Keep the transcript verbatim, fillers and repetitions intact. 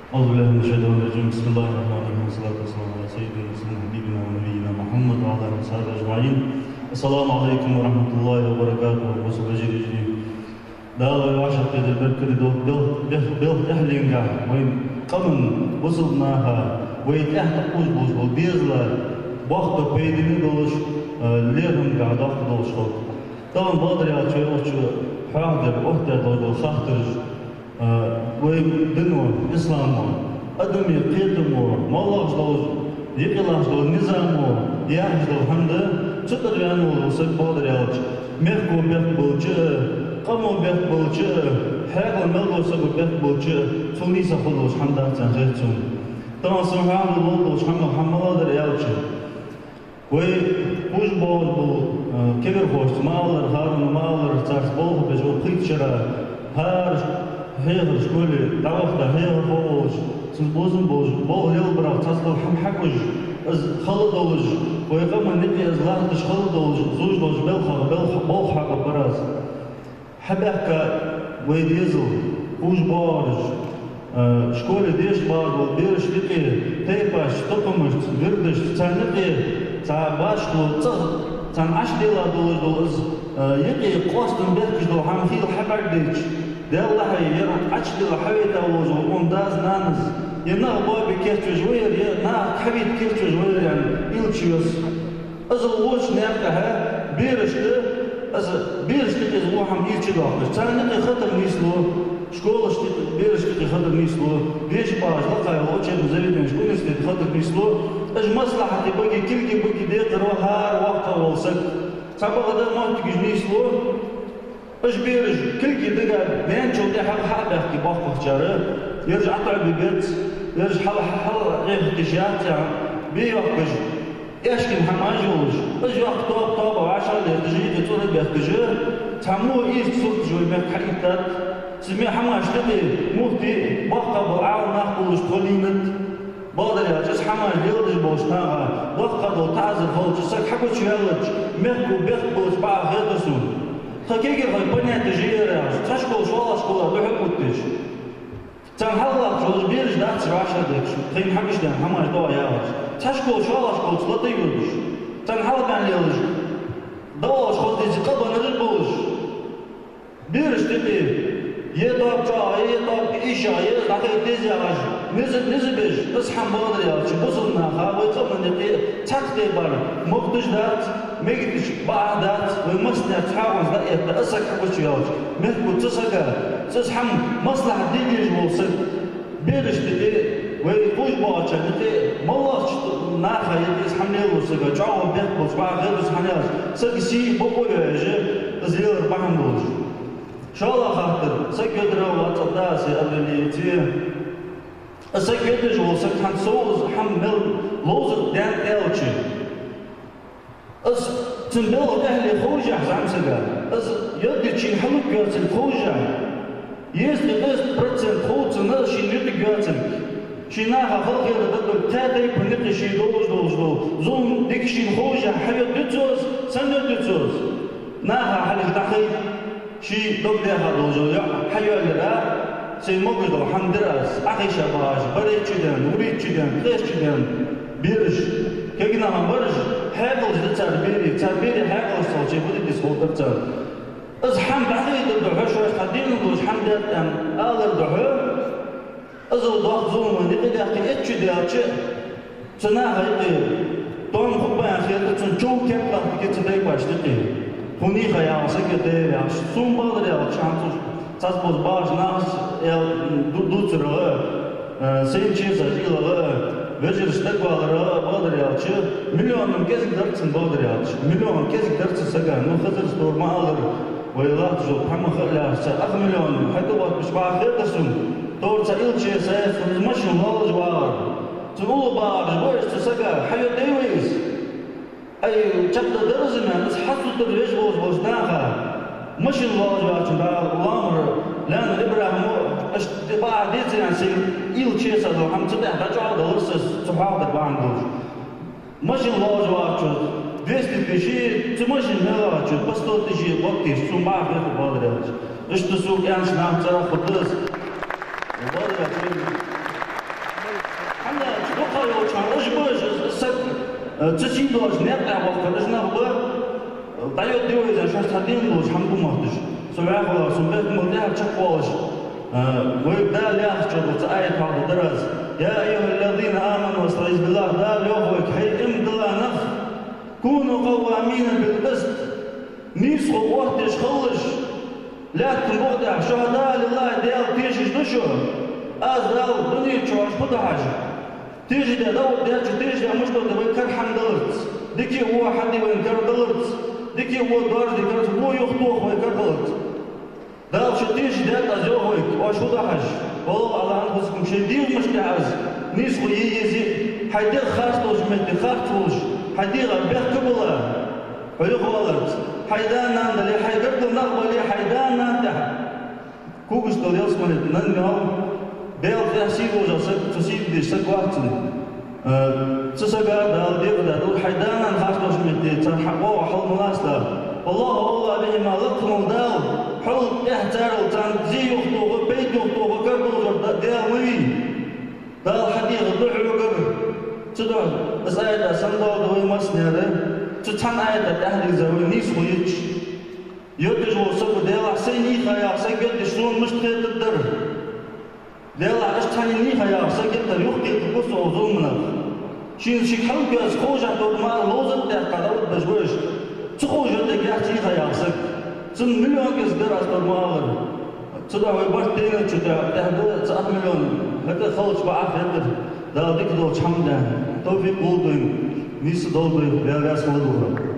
أعوذ بالله من الشيطان الرجيم. بسم الله الرحمن الرحيم. والصلاة والسلام على سيدنا ورسولنا حبيبنا ونبينا محمد وعلى آله وصحبه أجمعين. السلام عليكم ورحمة الله وبركاته. Бусалба вежарий, Дала вай вӀашагӀкхетар беркате долда, бел-, бел-, белха тӀехьленгахь вай къаман, бусалба наха, вай тӀехьа тӀакхувш болаш бола дезала боккха пайдане долаш, а, лерхӀамгахь доккха долаш хилда. Тахан, бакъдар аьлча, вай укх чу хьоахадергда оттадаь долаш дола хаттараш, а, вай дино, исламо, адамий кхетамо, моллагӀа долаш, юкъе латташ дола низамо яхаш дола хӀама да. Цу тӀара ваьнна вола саг, бакъдар аьлча, мехко бехк болча а, къамо бехк болча а, хьаькъал мел долча саго бехк болча а, цул нийсагӀа хургдолаш хӀама дац аьнна хет сона. Тахан са хьоахадергдолаш дола хӀама, хӀама малагӀа да аьлча, вай кхувш боагӀаш бола, а, кагирхошца ма аллара, Харунца ма аллара, царца болх беш бола пхийтта шера, хӀара хьехарча школе дӀавахийта хьехархо волаш, цун бусалба болаш, болх лелабарах цхьацца дола хӀама хьакхувш, из хала долаш, вай къаман юкъе из латташ хала долаш, зувш долча балхах, балха-, болх хьакхабар аз. Хьабаьхка вай дезал, кхувш боагӀараш, а, школе дешаш боагӀаш бола берашта юкъе, тайпашца, тукхамашца, вирдашца, царна юкъе цхьа башхало, цӀагӀа царна Ӏочудилла долаш дола из, а, юкъе къоастам бехкаш дола хӀама хийла хьабӀаргадайча, Даьла лахьа, ер Ӏочудилла хьавайта волаш вола вай дас, нанас, е нах боабе кийчвеш ва ер, е наха хьавайта кийчвеш ва ер аьнна, илча йоса. Из лувча наькъа тӀа берашта, из берашта юкъе из во хӀама ийрча доахкаш, царна юкъе хатар нийслу, школашта юкъе, берашта юкъе хатар нийслу, дешаш боагӀача лакхагӀа йолча учебни заведенешка, университеташка хатар нийслу, уж маслахьате баге, кулге баге декхар ва хӀара воккха вола саг. Цхьабакъда моттигаш нийслу, уж бераш кулге дага даьнначул тӀехьагӀа хьа а баьхке боккхагӀчар, ераш ӀотӀаӀоргбац, ераш хьал-, хьал-, хьалъэхьа йиш яц аьнна, бе йоахкаш, аьшкан хӀамаш йолаш, уж йоккха тоба-тоба вӀашагӀлеташ, юкъе цӀура бехкаш, цхьа во ийрча сурташ вай мехка хьаийттад, цу ме хӀамашта юкъе муфтий, боккха бола Ӏаламнах болаш тхо лийннад. Бакъдар аьлча, из хӀамаш леладеш болча наха доккха дола таӀазар хилча, саг хьагучаваьлча, мехко бехк болча бакъахьа хетар сона. Тха кагирхой понятеш я ер яхаш, цхьа школа шоллагӀча школах духьал оттадеш. Царна хьалха латташ болаш бераш дац вӀашагӀдехкаш, тхоай хьагучадаьнна хӀамаш да яхаш. Цхьа школа шоллагӀча школаца лата йодаш. Царна хьалха баьнна лелаш, дӀаоалаш хоза дезий къа баннараш болаш. Берашта юкъе е тоаба чӀоагӀа, е тоаба ийша, е дӀахайта деза яхаш, низ, низ беш, из хӀама, бакъдар аьлча, бусалба наха, вай къаман юкъе цхьаккха тайпара мохташ дац, мегаш бакъахьа дац, вай массане а цхьоагӀонца дӀаэтта, из саг хьагучаваьлча, мехко цу сага, цу из хӀама маслахьат де дезаш вола саг. Берашта юкъе, вай кхувш боагӀачарна юкъе, моллагӀча наха юкъе из хӀама лелаву сага, чӀоагӀа бехк болча бакъахьа хетар сона, хӀана аьлча, сага сий, бокъо йоаеш я из лелар бахьан долаш. ШоллагӀа хаттар, саг ведар ва, цӀа да аз, е абрали ца. Из саг ведаш вола саг хӀанз сов из хӀама мел ловзар даьннад аьлча, из цун белха тӀехьале ховш я зӀамсага. Из йоддича шийна хьалургйоацилга ховш я. Если десять процент хов цунна шийна юкъерг йоацилга, ший наха халахетар дергдолга, кхаь тайпан юкъе ший долаш долаш дола зулам, дика шийна ховш я, хьайоддий цо из, сенна йоддий цо из? Наха хьалхашка дӀахайта, ший дог даьха долаш йола йоӀ хьайоалаяьр, сай могаш дола хӀама дир аз, Ӏохайша багӀаш, барайтта чуденна, вурийтта чуденна, ткъеста чуденна бераш, кагий нах бараш, хьаькъалаш да цар берий, цар берий хьаькъалаш ца хилча, фу де деза ховргдар царна. Из хӀама дӀахайтар духьа, шоашта хьадена долаш хӀама даьд аьнна алар духьа, иззал доккха зулам вайна юкъе даьккха эцча даьлча, цу наха юкъе тоам хургба аьнна хетар, цун чов кеп латтаргья цу тайпашта юкъе. Хьона йийха яхаш саг я дера яхаш. Сона, бакъдар аьлча, хӀанз цхьацца болча бахача нахаца аьл-, ду-, дувцарах а, э, сайна чесаш ийлах а, вежарашта дагаваларах а, бакъдар аьлча, миллионам кӀезига дар цун, бакъдар аьлча. Миллион кӀезига дар цу сага. Ну, Хизар, тховра ма аллара, вай латташ йола хӀама ха а лаьрхӀа, цхьа ах миллион хьатӀаоттабеш бакъахьа хетар сона. Тховра цхьа илче саьхка машин лоаллаш вагӀар. Цун уллув багӀараш ба уж цу сага, хьайоддий вай из? Ай, чакхдаргда из, аьнна, из хьасутара веш волаш болча наха машин лоаллаш вагӀачун дӀа лоамара лаьнна ИбрахӀима, иштта бакъахьа деций аьнна, сайна илче са дола хӀама цу тӀехьа дӀачӀоагӀдалар са, цу хьоахадара бахьан долаш. Машин лоаллаш вагӀачоа двести тысяч, цу машина мел вагӀачоа по сто тысяч гӀоттийша, сона бакъахьа хетар, бакъдар аьлча. Иштта сога аьннача наха цӀерагӀа хургда из. Бакъдар аьлча, Э, цу сий долча наькъа тӀа вахкараш нах ба, э, дӀайодде вайза шоаш цхьа дин долча хӀама гу мотташ. Со ваьхала, со бехк мел тӀехьа чакхвоалаш, э, вай Дала яхача дола цхьа аят хьалха дар аз. يا أيها الذين آمنوا, астагӀфируллахӀ, Дала йоах вайга, хӀай иман дилла нах, كونوا قوامين بالقسط. Нийсхо оттадеш хилалаш, лаьттан букъа тӀа, شهداء لله, Даьла тешаш да шо. Аз Дала дунен чу хьожаш фу да хьажа? Тешаш да, да, Даьла чу тешаш да, мишта да вай кара хӀама даларца, дика а, во а хьаде вайна кара даларца, дика а, во а доаржаде караца, во юхатоха вай кара даларца. Дала шо тешаш да, аз йоах вайга, оаш фу да хьажа? والله على أنفسكم, шоай дегӀамашта тӀа аз нийсхо е еза, хьай дегӀ харц долча метте харц волаш, хьай дегӀа бехк а бала, хьо юхаваларца, хьай да-нана дале, хьай гаргара нах бале, хьай да-нана тӀехьа когаш дола ялсмале тӀа нанна мел, Даьла тӀехьа сий долаш саг, цу сий деш саг вац цунна. Э, цу сага Дала декъа да, хьай да-нана харц долча метте царна хьакъ вогӀа хьал ма лаца Дала. والله أولى بهما, лакха вола Дала хьол тӀехьа царел царна зе юхатоха, пайда юхатоха кара долаш да-, Даьла ма вий. Дала хьадийхар да хьогара. Цудухьа из аят санна дола да вай массанена, цу цхьан аята тӀехьа дийза вай нийсхо йича. Йодаш вола саг, Даьлахьа, сайна нийха яха саг йодаш, сона мишта хетаргдар? Даьлахьа, иштта цхьанне нийха яха саг йитар юхакхетаргва со зуламах. Шийна шийга хьалкхоачаш ховшах тора ма аллара, ловза а тӀаккха дӀаудабеш вайша. Ца ховш йодаш яц нийха яха саг. Цунна миллион кӀезига дар аз тора ма аллара. Цудухьа вай барт тайна чу тӀа, тӀехьа да цхьа ах миллион, хӀаьта халча бакъахьа хетар. Дала дика долча хӀаман тӀа тавфикъ лолда вайна, нийса долда вай, Даьла раьза хилда вайна.